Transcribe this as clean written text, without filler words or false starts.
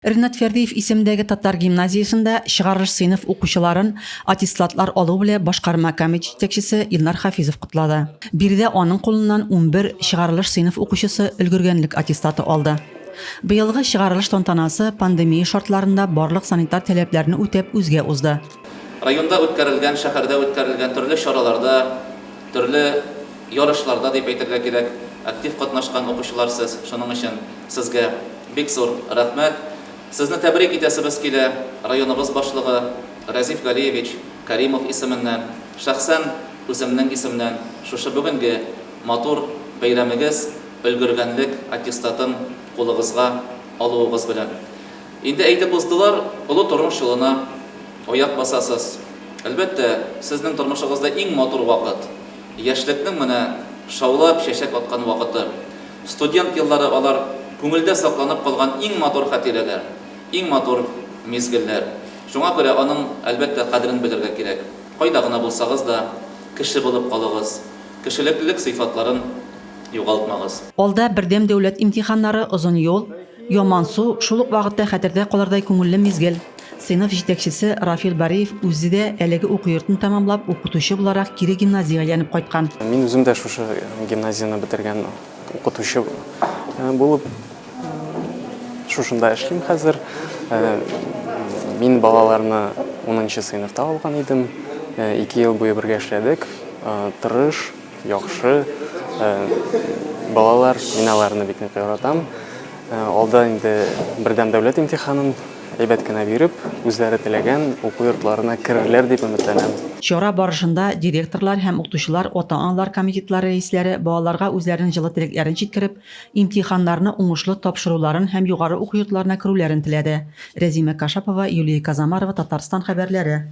Ринат Фәрдиев исемендәге татар гимназиясендә чыгарылыш сыйныф укучыларын аттестатлар алу белән башкарма комитет җитәкчесе Илнар Хафизов котлады. Биредә аның кулыннан 11 чыгарылыш сыйныф укучысы өлгергәнлек аттестаты алды. Быелгы чыгарылыш тантанасы пандемия шартларында барлык санитар таләпләрне үтәп үзгә узды. Районда үткәрелгән, шәһәрдә үткәрелгән төрле чараларда, төрле ярышларда дип әйтергә кирәк, актив катнашкан укучылар сез, шуның өчен сезгә бик зур рәхмәт. Сезне тәбрик итәсебез килә, районыбыз башлыгы Рәзиф Галиевич Кәримов исеменнән, шәхсән үземнең исемнән шушы бүгенге матур бәйрәмегез, өлгергәнлек аттестатын кулыгызга алуыгыз белән. Инде әйтеп уздылар, олы тормыш юлына аяк басасыз. Әлбәттә, сезнең тормышыгызда иң матур вакыт, яшьлекнең менә шаулап чәчәк аткан вакыты. Студент еллары алар күңелдә сакланып калган иң матур хатирәләр, иң матур мизгелләр. Шуңа күрә аның, әлбәттә, кадерен белергә кирәк. Кайда гына булсагыз да, кеше булып калыгыз, кешелеклелек сыйфатларын югалтмагыз. Алда бердәм дәүләт имтиханнары, озын юл, ямансу, шул ук вакытта хәтердә калырдай күңелле мизгел. Сыйныф җитәкчесе Рафил Бариев үзе дә әлеге уку йортын тәмамлап, укытучы буларак кире гимназиягә әйләнеп кайткан. Мин үзем дә шушы гимназияне бетергән укытучы булып шушында эшлим хәзер. Мин балаларны унынчы сыйныфта алган идем. Ике ел буе бергә эшләдек. Тырыш, яхшы балалар, мин аларны бик нык яратам. Алда инде бердәм дәүләт имтиханын әйбәт кенә биреп, үзләре теләгән уку йортларына керерләр дип өметләнәм. Чара барышында директорлар һәм укытучылар, ата-аналар комитетлары рәисләре балаларга үзләренең җылы теләкләрен җиткереп, имтиханнарны уңышлы тапшыруларын һәм югары уку йортларына керүләрен теләде. Рәзимә Кашапова, Юлия Казамарова, Татарстан хәбәрләре.